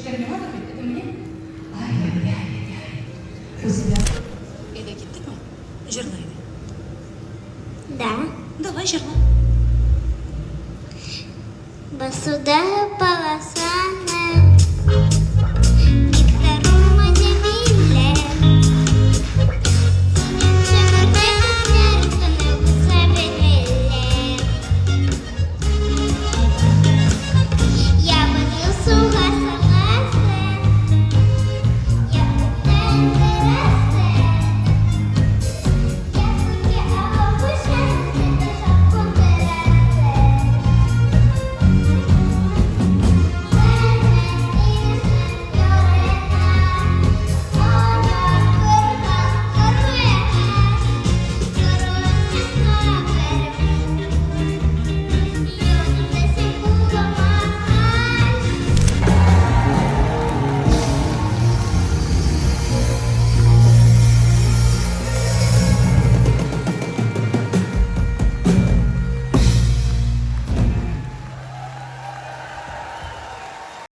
Чәчәкләр миңа да бит, это мне? Ай-яй-яй-яй. Үзе дә. Әйдә, киттекме? Җырла әйдә. Да. Давай, җырла. Басуда полоса.